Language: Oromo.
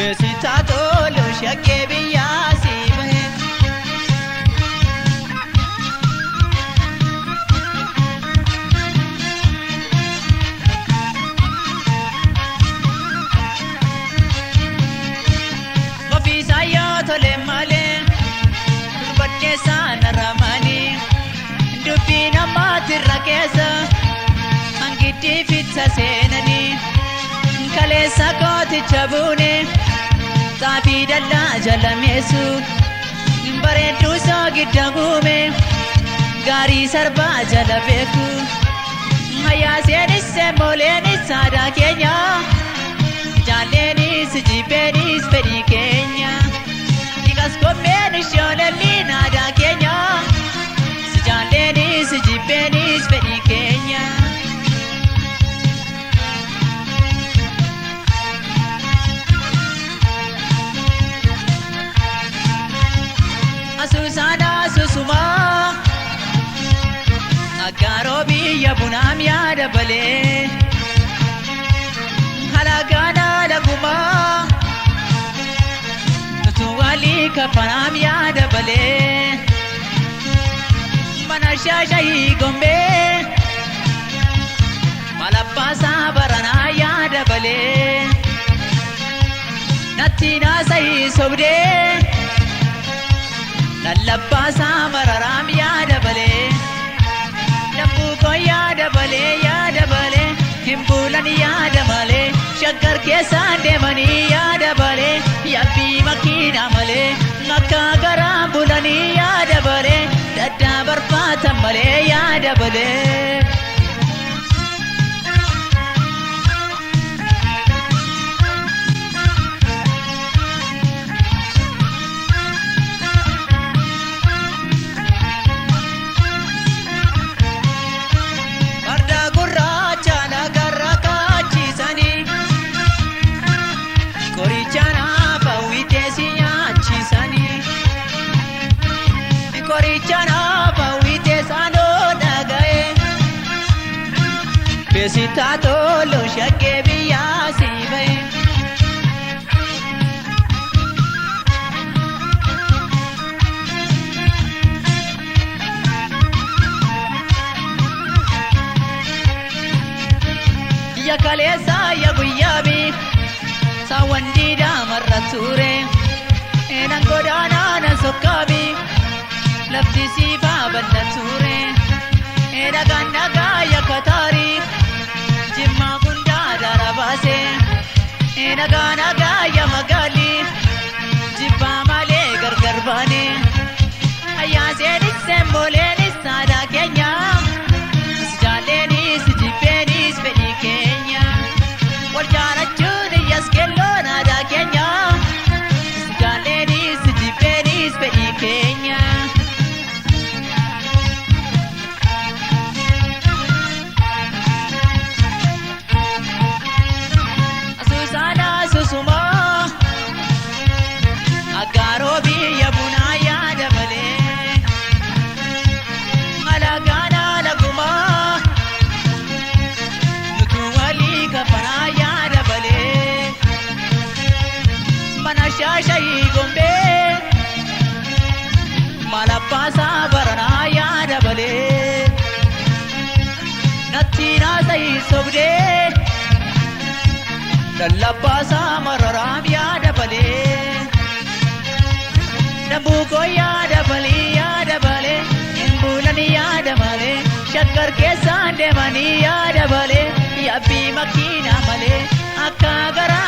Beesitaa tolu shakkee biyyaa si bahe. Ofiisaa yoo tole malee dubbadheessaa naramanii dubbii namaatirra keessa hangiddii fitsa seenanii kaleessa kooticha buune xaafii dallaa jalameessu bareedduu soo gidda guume gaarii sarbaa jala beeku hayyaaseenis mooleenis aadaa keenya jaalleenis jibbeenis fedhii keenya dhiqas kommeen shoolalliin aadaa keenya jaalleenis jibbeenis fedhii keenya. Asuusaana asuusumaa aggaaroo biyya bunaam yaada balee halagaana lagumaa utuu walii kafanaam yaada balee mana shaashayii gombee malabbaasaa baranaa yaada balee natti naasayii sobdee lallabbaasaa mararaam yaada balee lambuukoo yaada balee yaada balee hin buulan yaada malee shaggar keessaan deemanii yaada balee yabbii makiinaa malee akka garaan bulanii yaada balee daddaa barbaatan malee yaada balee. Farda gurraacha lagarra kaachisanii qoricha naafa witee si nyaachisanii qoricha naafa witee saanoo dhaga'e beesitaa tolu shakkee biyyaa si ba'e. Ya kaleessa ya guyyaabi saawwan diidaa marra ture eenan godaanaa nan sokkaabi lafti siifaa bal'a ture dhagaan dhagaa ya kataari jimmaa guddaa dara baase dhagaa dhagaa ya magaali jibbaa malee gargar baane ayyaaseenis semboleenis aadaa keenya. Jaaleenis jibbeenis fedhii keenya wal jaalachuun iyyaas kelloon aadaa keenya. Jaaleenis jibbeenis fedhii keenya. Asuusaana asuusumaa aggaaroo biyya bunaa yaada malee alagaan alagumaa nutu walii kafanaa yaada malee mana shaashayii gombee malabbaasaa baranaa yaada malee natti naasayii sobdee lallabbaasaa mararaam yaada malee. Nambuukoo yaada balee yaada balee hin buulan yaada malee shaggar keessaan deemanii yaada balee yabbii makiinaa malee akka garaa.